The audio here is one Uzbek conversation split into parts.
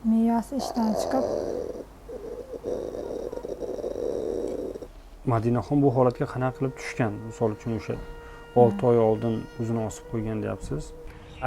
Miyasi ishdan chiqib. Madinaxon bu holatga qanaqa qilib tushgan? Misol uchun o'sha 6 oy oldin o'zini osib qo'ygan deyapsiz.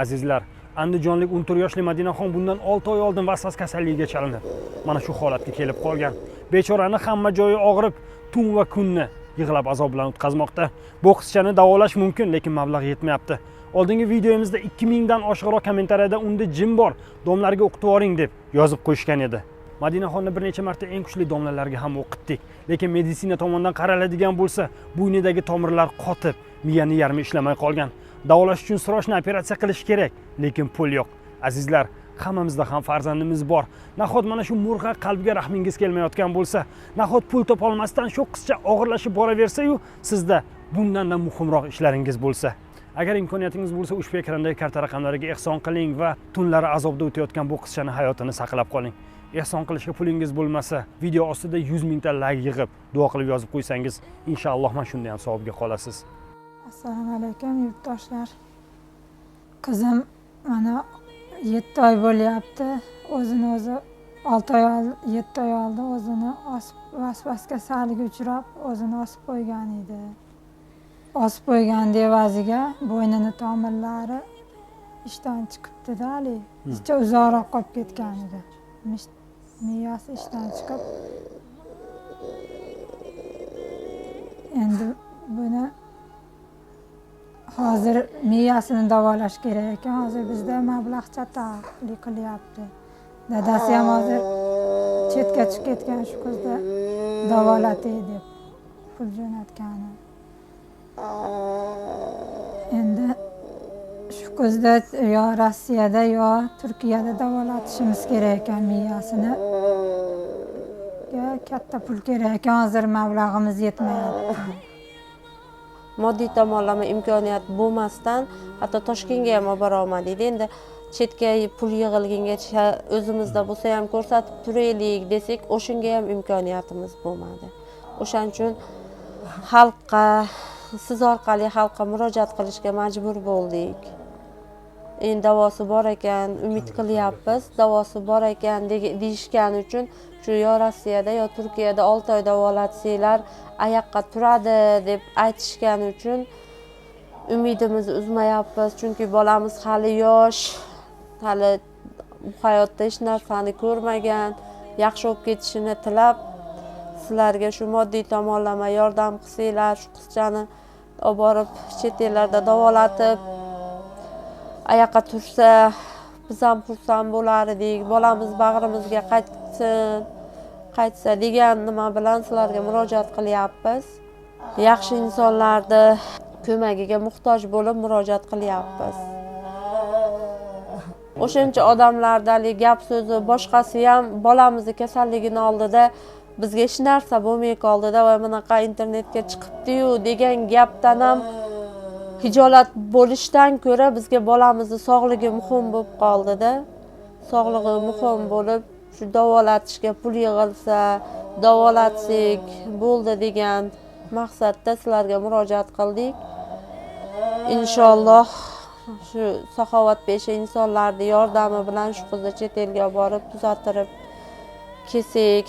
Azizlar, andijonlik 14 yoshli Madinaxon bundan 6 oy oldin vasvas kasalligiga chalinib, mana shu holatga kelib qolgan. Bechorani hamma joyi og'rib, tun va kunni yig'lab azob bilan o'tkazmoqda. Bu qizchani davolash mumkin, lekin mablag' yetmayapti. Oldingi videomizda 2000 dan oshiqroq kommentariyada unda jin bor, domlarga o'qitib yuboring deb yozib qo'yishgan edi. Madinaxonni bir necha marta eng kuchli domlalarga ham o'qitdik, lekin meditsina tomonidan qaraladigan bo'lsa, bo'ynidagi tomirlar qotib, miyani yarmi ishlamay qolgan. Davolash uchun срочно operatsiya qilish kerak, lekin pul yo'q. Azizlar, hammamizda ham farzandimiz bor. Nahot mana shu murg'a qalbga rahmingiz kelmayotgan bo'lsa, nahot pul topolmasdan shu qizcha og'irlashib boraversa-yu, sizda bundan-da muhimroq ishlaringiz bo'lsa. Agar imkoniyatingiz bo'lsa, ushbu ekrandagi karta raqamlariga ehson qiling va tunlari azobda o'tayotgan bu qizchani hayotini saqlab qoling. Ehson qilishga pulingiz bo'lmasa, video ostida 100 mingta like yig'ib, duo qilib yozib qo'ysangiz, inshaalloh mana shunda ham savobga qolasiz. Assalomu alaykum yurtdoshlar. Qizim mana 7 oy bo'lyapti. O'zini o'zi 6 oy 7 oy oldin o'zini osib, vasvas kasalligiga uchrab, o'zini osib qo'ygan edi. Osib qo'ygan evaziga bo'ynini tomirlari ishdan chiqibdi-da, haligi. Ichcha uzoqroq qolib ketgan edi. Miyasi ishdan chiqib, endi buni hozir miyasini davolash kerak ekan. Hozir bizda mablag' chataqlik qilyapti. Dadasi ham hozir chetga chiqib ketgan, shu qizni davolatay deb pul jo'natgani. Endi shu qizni yo Rossiyada yo Turkiyada davolatishimiz kerak ekan miyasini. Katta pul kerak ekan, hozir mablag'imiz yetmayapti. Moddiy tomonlama imkoniyat bo'lmasdan hatto Toshkentga ham olib bora olmadik. Endi chetga pul yig'ilgungacha o'zimizda bo'lsa ham ko'rsatib turaylik desak, o'shanga ham imkoniyatimiz bo'lmadi. O'shaning uchun xalqqa, siz orqali xalqqa murojaat qilishga majbur bo'ldik. Endi davosi bor ekan, umid qilyapmiz, davosi bor ekan deyishgani uchun shu yo Rossiyada yo Turkiyada 6 oy davolatsanglar oyoqqa turadi deb aytishgani uchun umidimizni uzmayapmiz. Chunki bolamiz hali yosh, hali bu hayotda hech narsani ko'rmagan, yaxshi bo'lib ketishini tilab sizlarga shu moddiy tomonlama yordam qilsanglar, shu qizchani olib borib chet ellarda davolatib oyoqqa tursa biz ham xursand bo'lar edik, bolamiz bag'rimizga qaytsin, qaytsa degan nima bilan sizlarga murojaat qilyapmiz. Yaxshi insonlarni ko'magiga muhtoj bo'lib murojaat qilyapmiz. O'shancha odamlarda gap so'zi boshqasi ham bolamizni kasalligini oldida bizga hech narsa bo'lmay qoldida, va bunaqa internetga chiqibdi-yu degan gapdan ham hijolat bo'lishdan ko'ra bizga bolamizni sog'ligi muhim bo'lib qoldida. Sog'lig'i muhim bo'lib, shu davolatishga pul yig'ilsa, davolatsak bo'ldi degan maqsadda sizlarga murojaat qildik. Inshaalloh shu saxovatpesha insonlarning yordami bilan shu qizni chet elga borib tuzattirib kelsak.